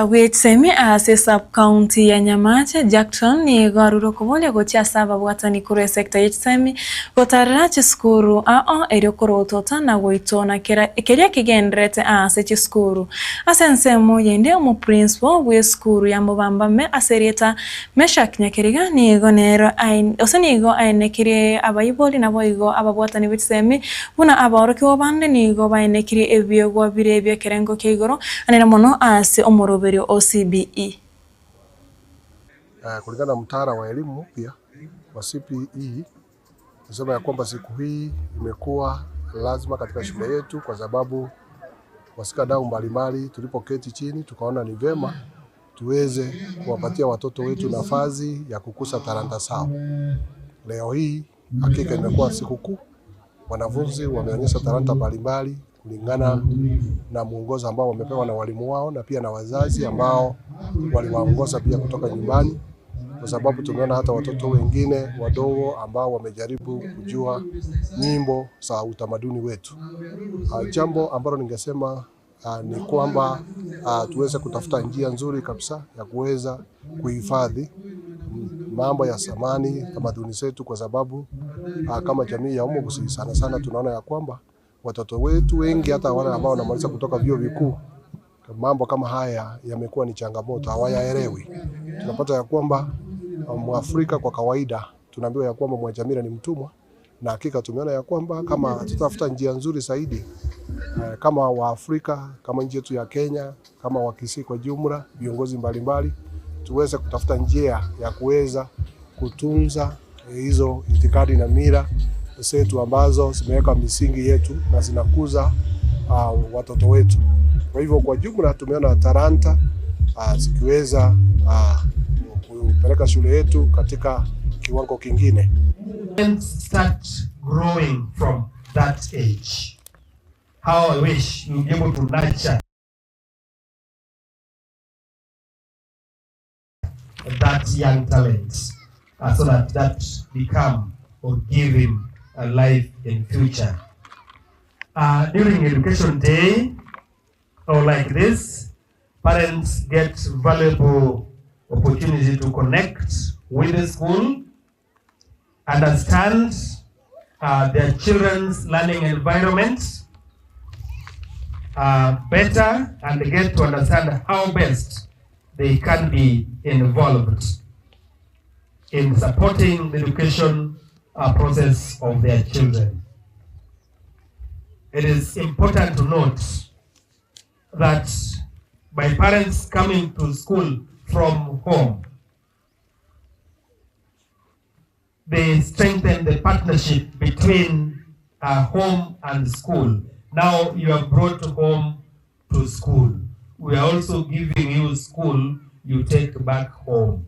Bw'echisemi ase Sub-county ya Nyamache, Jackton nigo arure okoboria gochia ase ababwatani korwa esecta ye chisemi gotarera chisukuru ao erio korotota na goitona kera keria kegendererete ase chisukuru. Ase ensemo yende omoprincipo bw'esukuru ya Mobambame ase erieta Meshack Nyakeriga nigo nero gose nigo aenekirie abaibori naboigo ababwatani b'echisemi buna abaorokigwa bande nigo baenekirie ebiegwa bire bi'ekerengo kia igoro anene mono ase omoroberio o CBE. Kulingana na mtaala wa elimu mpya wa CPE nisema ya kwamba siku hii imekuwa lazima katika shule yetu kwa sababu washikadau mbalimbali tulipoketi chini tukaona ni vyema tuweze kuwapatia watoto wetu nafasi ya kukuza talanta zao. Leo hii hakika imekuwa sikukuu, wanafunzi wameonyesha talanta mbalimbali kulingana na mwongozo ambao wamepewa na walimu wao na pia na wazazi ambao waliwaongoza pia kutoka nyumbani, kwa sababu tumeona hata watoto wengine wadogo ambao wamejaribu kujua nyimbo za utamaduni wetu. Jambo ambalo ningesema uh, ni kwamba uh, tuweze kutafuta njia nzuri kabisa ya kuweza kuhifadhi mambo ya zamani, tamaduni zetu, kwa sababu uh, kama jamii ya Omogusii sana sana tunaona ya kwamba watoto wetu wengi hata wale ambao wanamaliza kutoka vyuo vikuu, mambo kama haya yamekuwa ni changamoto, hawayaelewi. Tunapata ya kwamba Mwafrika kwa kawaida tunaambiwa ya kwamba Mwajamila ni mtumwa, na hakika tumeona ya kwamba kama tutafuta njia nzuri zaidi eh, kama Waafrika, kama nchi yetu ya Kenya, kama Wakisii kwa jumla, viongozi mbalimbali tuweze kutafuta njia ya kuweza kutunza hizo itikadi na mila zetu ambazo zimeweka misingi yetu na zinakuza uh, watoto wetu. Kwa hivyo kwa jumla tumeona talanta uh, zikiweza uh, kupeleka shule yetu katika kiwango kingine. Start growing from that age. How I wish you'll be able to nurture that young talent uh, so that that become or give him a life in future. Uh, during education day or like this, parents get valuable opportunity to connect with the school, understand uh, their children's learning environment uh, better and get to understand how best they can be involved in supporting the education uh, process of their children. It is important to note that by parents coming to school from home, they strengthen the partnership between uh, home and school. Now you are brought home to school. We are also giving you school you take back home.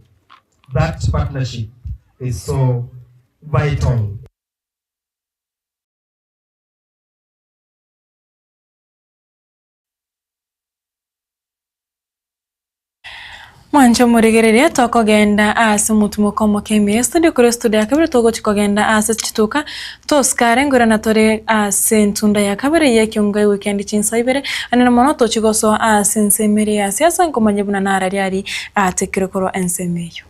That partnership is so vital. Mwanche omorigereria tokogenda ase omotumoko omoke ime ye studio korwa estudio ya kabere togochi kogenda ase chituka tosikare nkoirana tore ase entunda ya kabere ye ekiongo ewikendi chinsa ibere anene mono tochi gosoa ase ensemo ere ya siasa nkomanya buna narari aria atekire korwa ensemo eyio.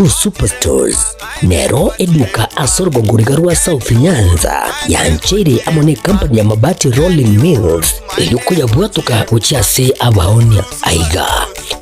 Superstores nero eduka ase orogongo riga rwa South Nyanza yancheire amo ne company ya Mabati Rolling Mills erio koyabwatoka gochia ase abaonia. Aiga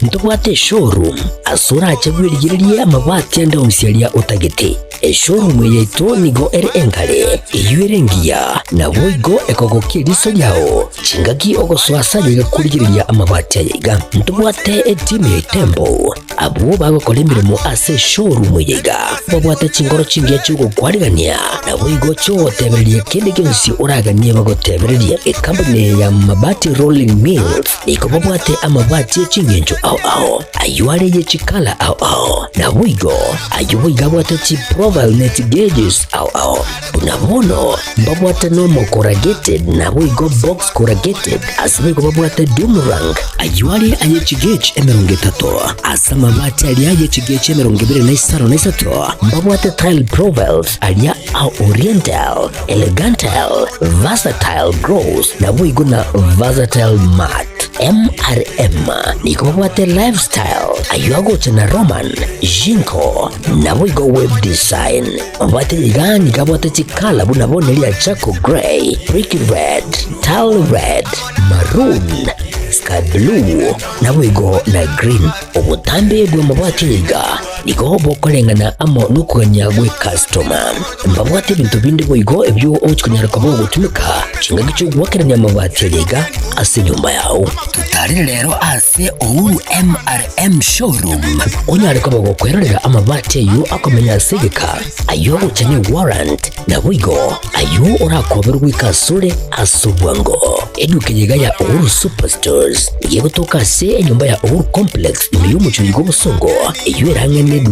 ntobwate eshowroom ase orache bwerigererie amabati ande onsi aria otagete. Eshowroom eye yaito nigo ere engare, eyio ere engiya, naboigo ekogokia eriso riao chingaki ogosoa ase aye iga korigereria amabati aya iga. Ntobwate etimu ya Itembo Abwo bagokora emeremo ase eshowroom eye iga babwate chingoro chingiya chi'ogokwarigania, naboigo chi'ogotebereria kende gionsi oraganie bagotebererie. Ekampuni eye ya Mabati Rolling Mills nigo babwate amabati e chingencho ao ao, ayio are ye chikala ao ao, naboigo ayio boigo abwate chiprofile ne chigauges ao ao. Buna bono mbabwate normal corrugated naboigo box corrugated, ase boigo babwate doom rank, ayio are aye chigauge 30, ase amabati aria aye chigauge 25. 253, mbabwate tile profiles aria a Oriental, Elegantal, Versatile Gross naboigo na Versatile Mat. MRM nigo babwate Lifestyle ayio agocha na Roman, Jinko naboigo Web Design. Babwate iga nigo abwate chikala buna bono eria Charcoal Grey, Brick Red, Tile Red, Maroon, Sky Blue naboigo na Green. Obotambe bw'amabati iga nigo bokoreng'ana amo nokogania gw'ekastoma. Mbabwate ebinto binde boigo ebio ogochia konyara koba ogotumeka chingaki chi'ogoakerania amabati aria iga ase enyomba yao. Totarire rero ase Uhuru MRM Showroom onyare koba gokwerorera amabati ayio akomenya ase egeka, ayio agocha ne warrant, Naboigo ayio orakoberwe goika asore ase obwango. Eduka eye iga ya Uhuru Superstores nigo egotoka ase enyomba ya Uhuru Complex ime y'omochie oyo bw'obosongo, eyio erang'e neduka.